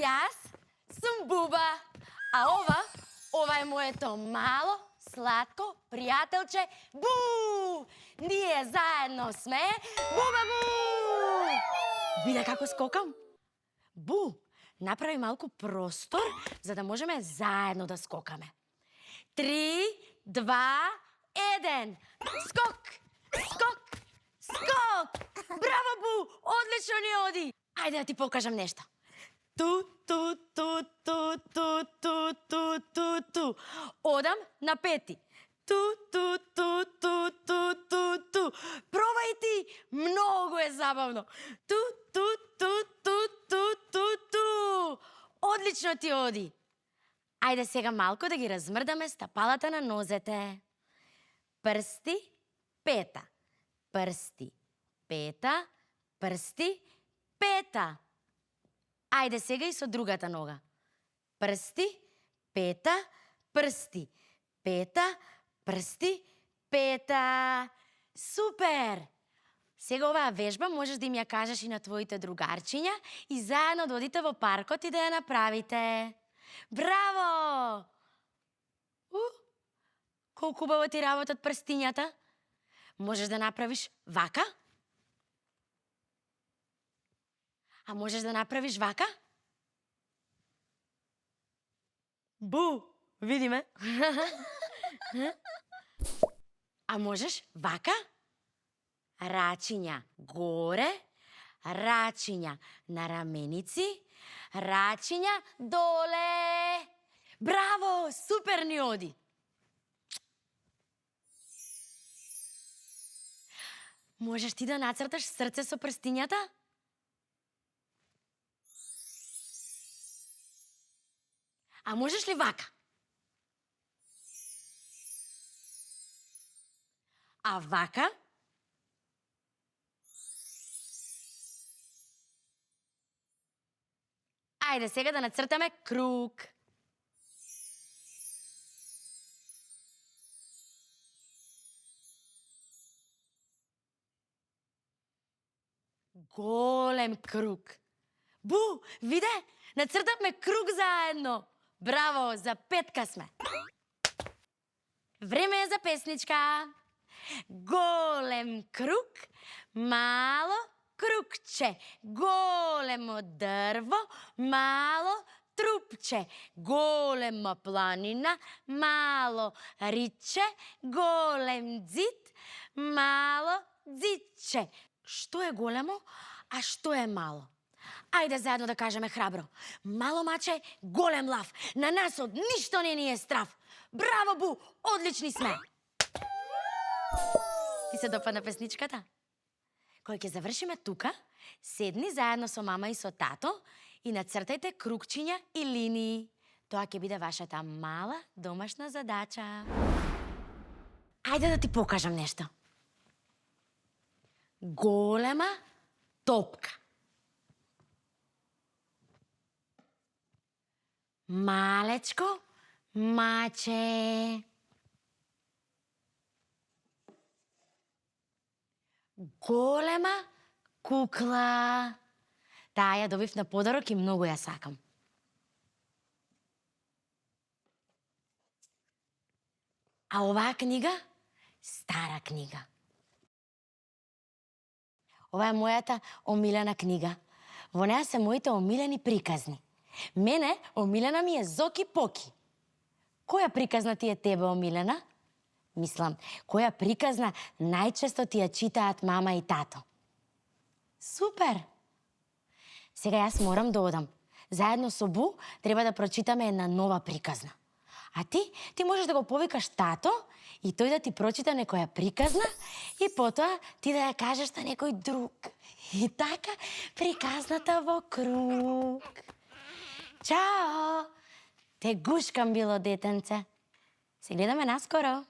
Јас сум Буба, а ова е моето мало, сладко пријателче Бу! Ние заедно сме Буба-бу! Виде како скокам? Бу, направи малку простор за да можеме заедно да скокаме. 3, 2, 1. Скок! Скок! Скок! Браво, Бу! Одлично ни оди! Ајде да ти покажам нешто. Ту. Одам на пети. Ту. Пробај ти, многу е забавно. Ту. Одлично ти оди. Ајде сега малку да ги размрдаме стапалата на нозете. Прсти, пета. Прсти, пета. Прсти, пета. Ајде сега и со другата нога. Прсти, пета, прсти, пета, прсти, пета. Супер! Сега оваа вежба можеш да им ја кажеш и на твоите другарчиња и заедно да одите во паркот и да ја направите. Браво! Колку убаво ти работат прстињата. Можеш да направиш вака? А можеш да направиш вака? Бу, види ме. А можеш вака? Рачиња горе, рачиња на раменици, рачиња доле. Браво, супер ни оди. Можеш ти да нацрташ срце со прстињата? А можеш ли вака? А вака? Ајде сега да нацртаме круг. Голем круг. Бу, виде, нацртавме круг заедно. Браво, за петка сме. Време е за песничка. Голем круг, мало кругче. Големо дрво, мало трупче. Голема планина, мало риче. Голем дзид, мало дзидче. Што е големо, а што е мало? Ајде заедно да кажеме храбро. Мало маче, голем лав. На нас од ништо не ни е страв. Браво, Бу, одлични сме. Ти се допадна песничката? Кога ќе завршиме тука, седни заедно со мама и со тато и нацртајте кругчиња и линии. Тоа ќе биде вашата мала домашна задача. Ајде да ти покажам нешто. Голема топка. Малечко маче. Голема кукла. Таа ја добив на подарок и многу ја сакам. А оваа книга? Стара книга. Ова е мојата омилена книга. Во неа се моите омилени приказни. Мене омилена ми е Зоки Поки. Која приказна ти е тебе омилена? Мислам, која приказна најчесто ти ја читаат мама и тато? Супер! Сега јас морам да одам. Заедно со Бу треба да прочитаме една нова приказна. А ти можеш да го повикаш тато и тој да ти прочита некоја приказна и потоа ти да ја кажеш на некој друг. И така приказната во круг. Чао! Те гушкам било детенце. Се гледаме наскоро.